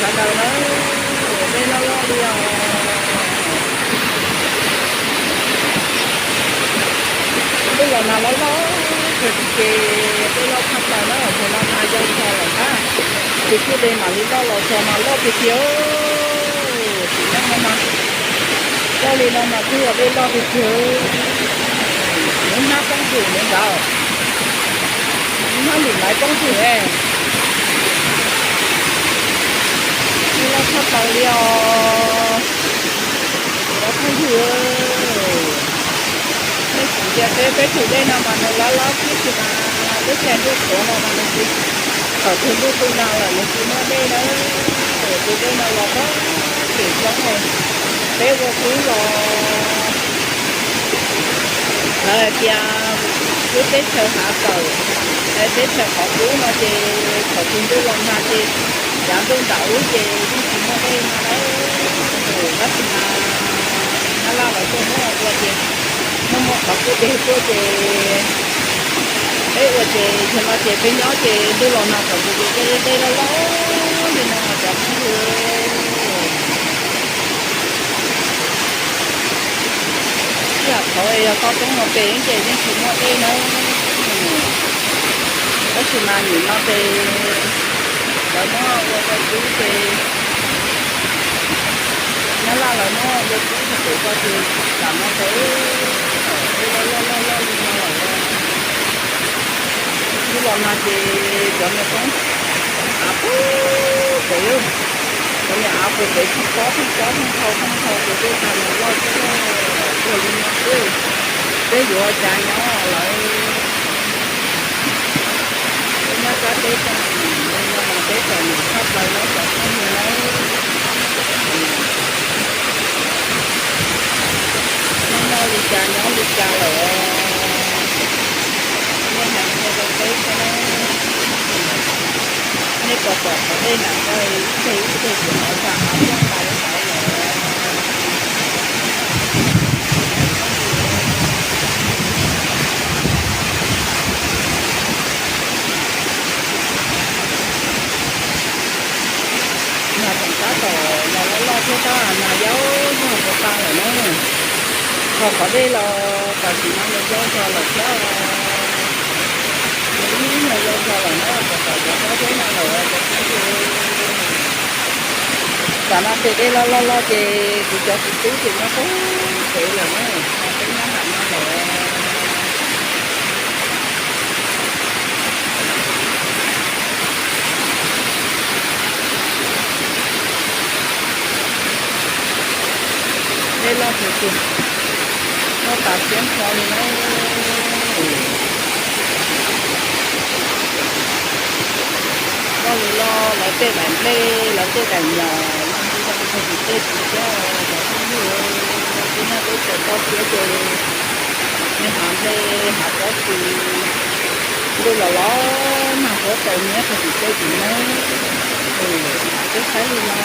Sawv daws na, dej loj loj li os. Ntuj los nag loj loj kawg ces dej loj tshaj plaws na, thaum no nag yau zog lawm na, tus kwj dej mam li loj los txog mas loj tiag tiag. Sim neej no mas loj li no mas twb yog dej loj tiag tiag. Lub hnab poob twg ntawd, lub hnab ntim maiv poob twg ne. Dej loj tshaj plaws li os. Cov phooj ywg, nej xav tias peb teb chaws dej no mas nws lab lab xwb tsis mas teb chaws ntuj qhuav no mas nws tsis, thaum twg ntuj tu nag lawm nws tsis muaj dej na. Tus dej no los pem roob, peb ua kub los, lawv hais tias lub teb chaws hav kawm, teb chaws qhov kub no ces thaum twg ntuj los nag ces yav ntuj nram ub ces yeej tsis muaj dej no na. Tab sis mas Nyab Laj lawv tuaj muab ua ces muaj muaj qhov kub deg tuaj ces peb ua ces yog no ces peb nyob ces ntuj los nag thaum twg ces dej loj loj li no cov phooj ywg. Sij hawm qhov yog toj roob no pem ces yeej tsis muaj dej na. Tab sis mas nim no ces lawv muab ua dej kub ces, Nyab Laj lawv muab ua dej kub rau pem ko ces tam no ces dej loj loj loj li no lawm. Ntuj los nag ces cov niag roob av puag pem, cov niag av puag pem pheej tob pheej tob pheej thau pheej thau ces dej tag nrho loj xwb. Ua li no xwb, peb yuav ua cas nyob lawm. Peb nyob sab teb toj no mas peb txom nyem tshaj plaws na cov phooj ywg na. Nyob nyob li cas nyob li cas lawm os. Nej hais qhia rau peb thiab na. Nej puas pom qhov dej nram ko ib teg ib teg tsuas hnov zaj av poob ntais ntawd lawm. Nag tseem tab tom los loj loj thiab tab, nag yau zog puas tas lawm na. Ho qhov dej los tam sim no los yau zog lawm thiab. Nws ib nyuag yau zog lawm na, puas pom cov hlob thiab no lawm cov phooj ywg. Tam no ces dej loj loj loj ces kuv cov kwv tij ces nyob puag pem lawm na, ho peb nyob nram no lawm. Dej loj tiag tiag, loj tas siab nrho li na. Loj li loj, lawv tej daim nplej lawv tej daim nyom loj li loj li tag tim tej tid thiab cov phooj ywg. Teb nyab teb chaws toj siab ces nej hav nplej hav tsob txhu, ntuj los los nag huab tau nyiab tag tim tej tid na. Peb saib li no.